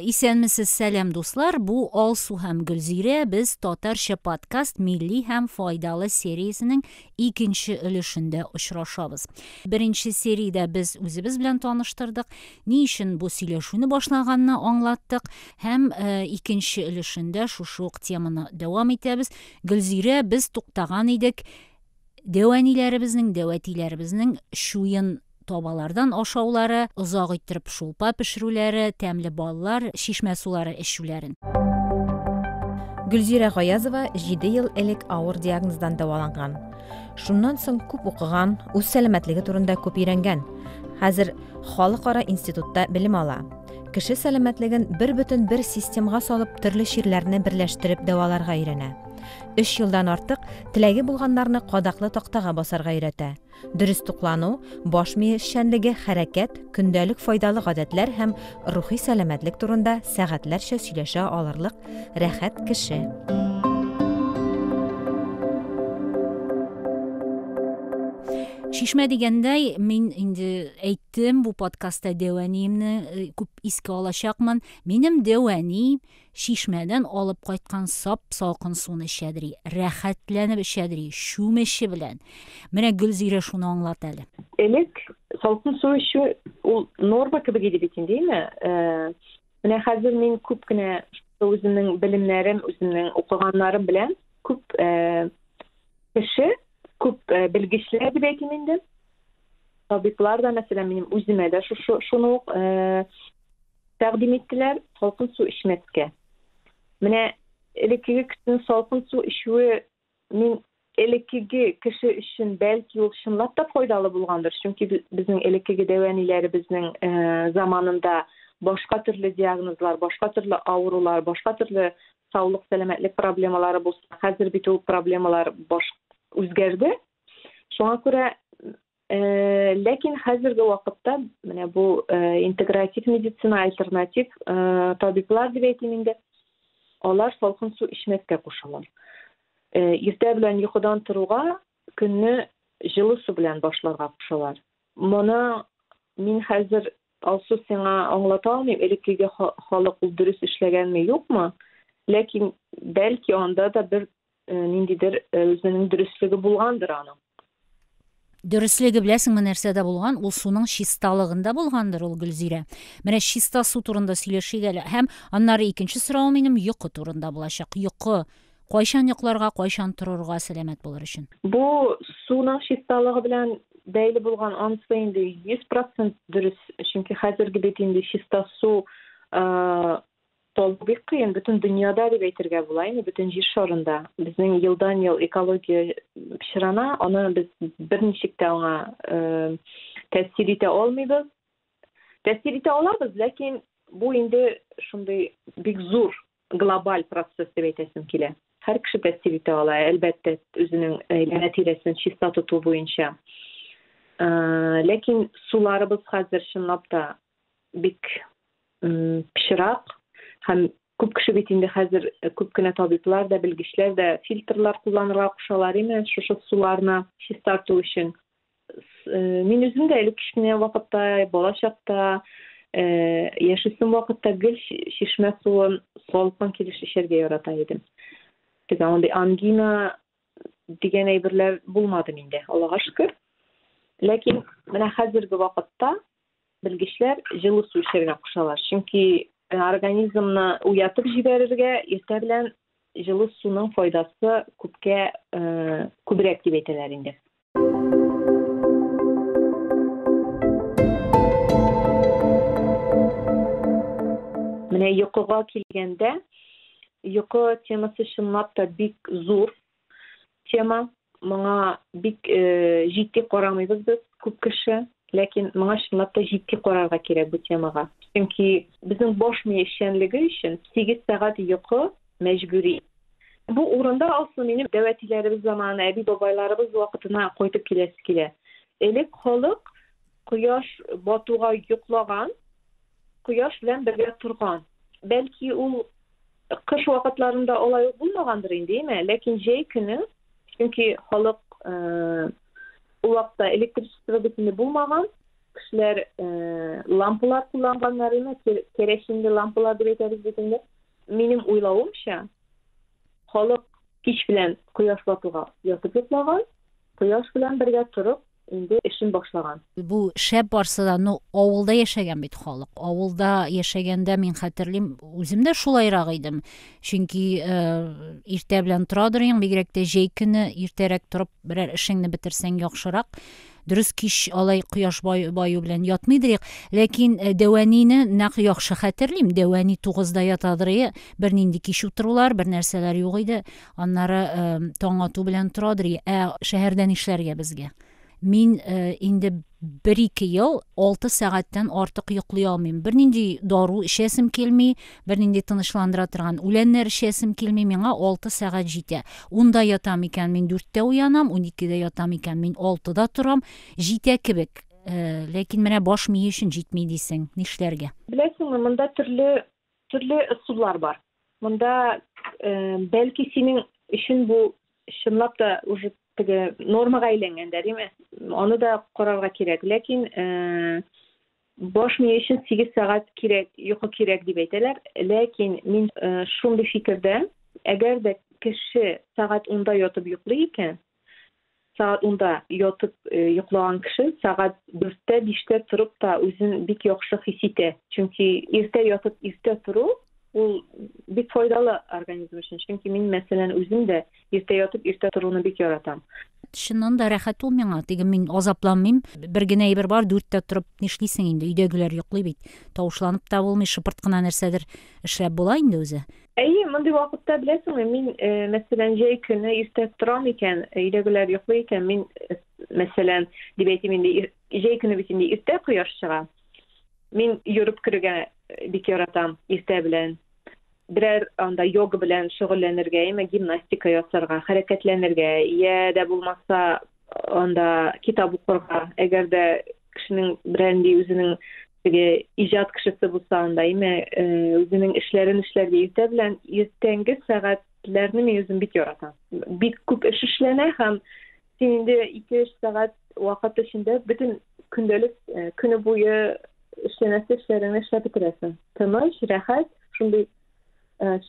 Исәнмесез, сәлам, дуслар! Бу Алсу һәм Гөлзирә. Без Татарча подкаст милли һәм файдалы сериясенең икенче өлешендә очрашабыз. Беренче сериядә без үзебез белән таныштырдык, ни өчен бу сөйләшүне башлаганны аңлаттык һәм икенче өлешендә шушы ук теманы дәвам итәбез. Гөлзирә, без туктаган идек дәү әниләребезнең, дәү әтиләребезнең чуен табалардан ашаулары, озак иттереп шулпа пешерүләре, тәмле баллар, чишмә сулары эчүләрен. Гөлзирә Гаязова 7 ел элек авыр диагноздан дәваланган. Шуннан соң күп укыган, үз сәламәтлеге турында күп өйрәнгән. Хәзер халыкара институтта белем ала. Кеше сәламәтлеген бер бөтен бер системга салып төрле чирләрне берләштереп дәваларга өйрәнә. Өч елдан артык теләге булганнарны кадаклы тактага басарга өйрәтә. Дөрес туклану, баш мие эшчәнлеге, хәрәкәт, көндәлек файдалы гадәтләр һәм рухи сәламәтлек турында сәгатьләрчә сөйләшә алырлык рәхәт кеше. Чишмә дигәндәй, мин инде әйттем, бу подкастта дәү әниемне күп искә алачакмын. Минем дәү әни Чишмәдән алып кайткан сап-салкын суны эчәдери, рәхәтләнеп эчәдери, чүмече белән. Менә Гөлзирә шуны аңлат әле. Элек салкын су эчү ул норма кебек иде бит инде, әйме? Менә хәзер мин күп кенә үземнең белемнәрем, үземнең укыганнарым белән күп кеше, күп белгечләр дип әйтим инде. Табиблар да, мәсәлән, минем үземә дә шушы шуны ук Тәкъдим иттеләр салкын су эчмәскә. Менә элеккеге кешенең салкын су эчүе мин элеккеге кеше өчен бәлки ул чынлап та файдалы булгандыр, чөнки безнең элеккеге дәү әниләребезнең заманында башка төрле диагнозлар, башка төрле авырулар, башка төрле саулык, сәламәтлек проблемалары булса, хәзер бит ул проблемалар баш үзгәрде. Шуңа күрә Ләкин хәзерге вакытта менә бу интегратив медицина, альтернатив табиблар дип әйтим инде, алар салкын су эчмәскә кушалар. Иртә белән йокыдан торуга көнне җылы су белән башларга кушалар. Моны мин хәзер Алсу сиңа аңлата алмыйм, элеккеге халык ул дөрес эшләгәнме, юкмы, ләкин бәлки анда да бер ниндидер үзенең дөреслеге булгандыр аның. Дөреслеге беләсеңме нәрсәдә булган? Ул суның чисталыгында булгандыр ул, Гөлзирә. Менә чиста су турында сөйләшик әле. Һәм аннары икенче соравым минем йокы турында булачак. Йокы. Кайчан йокларга, кайчан торырга сәламәт булыр өчен? Бу суның чисталыгы белән бәйле булган анысы инде 100 процент дөрес. Чөнки хәзерге бит инде чиста су Табу бик кыен, бөтен дөньяда дип әйтергә була инде, бөтен җир шарында. Безнең елдан-ел экология пычрана, аны без берничек тә аңа тәэсир итә алмыйбыз. Тәэсир итә алабыз, ләкин бу инде шундый бик зур глобаль процесс дип әйтәсем килә. Һәр кеше тәэсир итә ала, әлбәттә, үзенең әйләнә-тирәсен чиста тоту буенча. Ләкин суларыбыз хәзер чынлап та бик пычрак һәм күп кеше бит инде хәзер күп кенә табиблар да, белгечләр дә фильтрлар кулланырга кушалар име шушы суларны чистарту өчен. Мин үзем дә элек кечкенә вакытта, бала чакта, яшүсем вакытта гел чишмә суын салкын килеш эчәргә ярата идем. Теге андый ангина дигән әйберләр булмады миндә, Аллага шөкер. Ләкин менә хәзерге вакытта Белгечләр җылы су эчәргә кушалар, чөнки организмны уятып җибәрергә иртә белән җылы суның файдасы күпкә күбрәк дип әйтәләр инде. Менә йокыга килгәндә, йокы темасы чынлап та бик зур тема. Моңа бик җитди карамыйбыз без, күп кеше. Ләкин моңа чынлап та җитди карарга кирәк бу темага. Чөнки безнең баш мие эшчәнлеге өчен 8 сәгать йокы мәҗбүри. Бу урында, Алсу, минем дәү әтиләребез заманы, әби-бабайларыбыз вакытына кайтып киләсе килә. Элек халык кояш батуга йоклаган, кояш белән бергә торган. Бәлки ул кыш вакытларында алай ук булмагандыр инде, әйме? Ләкин җәй көне, чөнки халык ул вакытта электричество бит инде булмаган, Кешеләр лампалар кулланганнар име, керәшенле лампалар дип әйтәбез бит инде. Минем уйлавымча, халык кич белән кояш батуга ятып йоклаган, кояш белән бергә торып, инде эшен башлаган. Бу шәп барса да, ну, авылда яшәгән бит халык. Авылда яшәгәндә мин хәтерлим, үзем дә шулайрак идем. Чөнки иртә белән торадыр идең, бигрәк тә җәй көне иртәрәк торып берәр эшеңне бетерсәң яхшырак. Дөрес, кич алай кояш баю белән ятмыйдыр идек, ләкин дәвәнине нәкъ яхшы хәтерлим. Дәвәни 9-да ятадыр иде, бернинди кич утырулар, бер нәрсәләр юк иде. Аннары таң ату белән торадыр иде. Ә шәһәрдә нишләргә безгә? Мин инде 1-2 ел 6 сәгатьтән артык йоклый алмыйм. Бернинди дару эчәсем килми, бернинди тынычландыра торган үләннәр эчәсем килми. Миңа 6 сәгать җитә. 10-да ятам икән, мин 4-тә уянам, 12-дә ятам икән, мин 6-да торам. Җитә кебек. Ләкин менә баш мие өчен җитми дисең. Нишләргә? Беләсеңме, монда төрле төрле ысуллар бар. Монда бәлки синең өчен бу чынлап та уже теге нормага әйләнгән дә, димме? Аны да карарга кирәк. Ләкин баш мие өчен 8 сәгать кирәк, йокы кирәк дип әйтәләр. Ләкин мин шундый фикердә, әгәр дә кеше сәгать 10-да ятып йоклый икән, сәгать 10-да ятып йоклаган кеше сәгать 4-тә, 5-тә торып та үзен бик яхшы хис итә. Чөнки иртә ятып, иртә тору ул бик файдалы организм өчен. Чөнки мин, мәсәлән, үзем дә иртә ятып, иртә торуны бик яратам. Чыннан да рәхәт ул миңа. Теге мин азапланмыйм. Бер генә әйбер бар, 4-тә торып нишлисең инде? Өйдәгеләр йоклый бит. Тавышланып та булмый, шыпырт кына нәрсәдер эшләп була инде үзе. Әйе, мондый вакытта беләсеңме, мин, мәсәлән, җәй көне иртә торам икән, өйдәгеләр йоклый икән, мин, мәсәлән, дип әйтим инде, җәй көне бит инде иртә кояш чыга. Мин йөреп керергә бик яратам иртә белән. Берәр анда йога белән шөгыльләнергә, яме гимнастика ясарга, хәрәкәтләнергә, я дә булмаса анда китап укырга, әгәр дә кешенең берәр нинди үзенең теге иҗат кешесе булса анда, яме үзенең эшләрен эшләргә иртә белән, иртәнге сәгатьләрне мин үзем бик яратам. Бик күп эш эшләнә һәм син инде 2-3 сәгать вакыт эчендә бөтен көндәлек көне буе эшләнәсе эшләреңне эшләп бетерәсең. Тыныч, рәхәт, шундый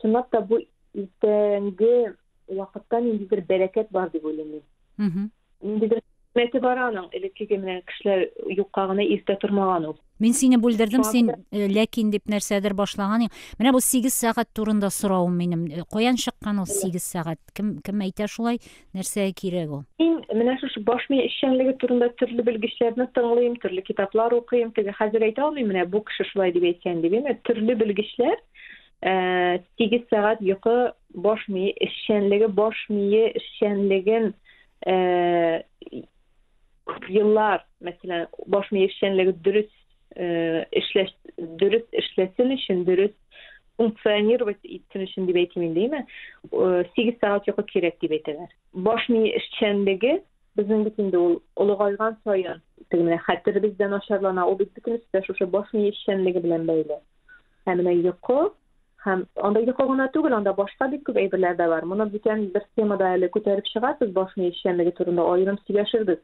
чынлап та бу иртәнге вакытта ниндидер бәрәкәт бар дип уйлыйм мин. Ниндидер хикмәте бар аның, элеккеге менә кешеләр юкка гына иртә тормаган ул. Мин сине бүлдердем, син ләкин дип нәрсәдер башлаган идең. Менә бу 8 сәгать турында соравым минем. Каян чыккан ул 8 сәгать? Кем кем әйтә шулай? Нәрсәгә кирәк ул? Мин менә шушы баш мие эшчәнлеге турында төрле белгечләрне тыңлыйм, төрле китаплар укыйм. Теге хәзер әйтә алмыйм, менә бу кеше шулай дип әйткән дип. Әмма төрле белгечләр 8 сәгать йокы баш мие эшчәнлеге, баш мие эшчәнлеген күп еллар, мәсәлән, баш мие эшчәнлеге дөрес эшләш, дөрес эшләсен өчен, дөрес функционировать итсен өчен дип әйтим инде, әйме? 8 сәгать йокы кирәк дип әйтәләр. Баш мие эшчәнлеге безнең бит инде ул олыгайган саен, теге менә хәтеребез дә начарлана, ул бит бөтенесе дә шушы баш мие эшчәнлеге белән бәйле. Һәм менә йокы, һәм анда йокы гына түгел, анда башка бик күп әйберләр дә бар. Моны бүтән бер темада әле күтәреп чыгарбыз, баш мие эшчәнлеге турында аерым сөйләшербез.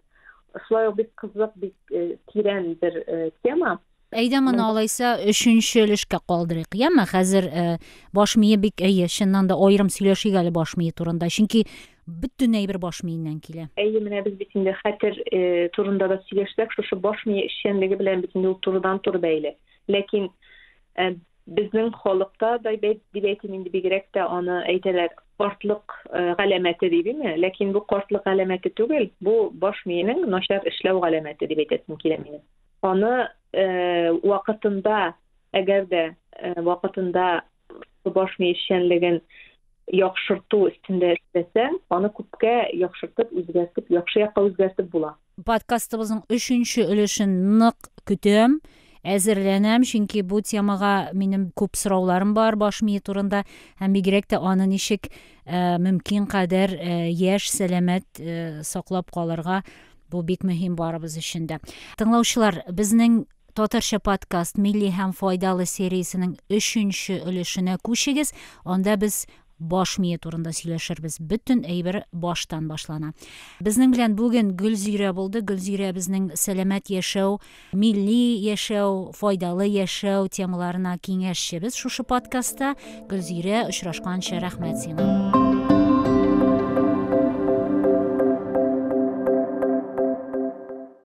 Шулай ук бик кызык, бик тирән бер тема. Әйдә моны алайса өченче өлешкә калдырыйк. Яме, хәзер баш мие бик әйе, чыннан да аерым сөйләшик әле баш мие турында. Чөнки бөтен әйбер баш миеннән килә. Әйе, менә без бит инде хәтер турында да сөйләшсәк, шушы баш мие эшчәнлеге белән бит инде ул турыдан-туры бәйле. Ләкин безнең халыкта да дип әйтим инде, бигрәк тә аны әйтәләр, картлык галәмәте дип, әйме? Ләкин бу картлык галәмәте түгел, бу баш миенең начар эшләү галәмәте дип әйтәсем килә минем. Аны вакытында, әгәр дә вакытында баш мие эшчәнлеген яхшырту өстендә эшләсәң, аны күпкә яхшыртып, үзгәртеп, яхшы якка үзгәртеп була. Подкастыбызның өченче өлешен нык көтәм, әзерләнәм, чөнки бу темага минем күп сорауларым бар баш мие турында, һәм бигрәк тә аны ничек мөмкин кадәр яшь, сәламәт саклап калырга, бу бик мөһим барыбыз өчен дә. Тыңлаучылар, безнең Татарча подкаст милли һәм файдалы сериясенең өченче өлешенә күчегез. Анда без Баш мие турында сөйләшербез. Бөтен әйбер баштан башлана. Безнең белән бүген Гөлзирә булды. Гөлзирә безнең сәламәт яшәү, милли яшәү, файдалы яшәү темаларына киңәшчебез шушы подкастта. Гөлзирә, очрашканча рәхмәт сиңа.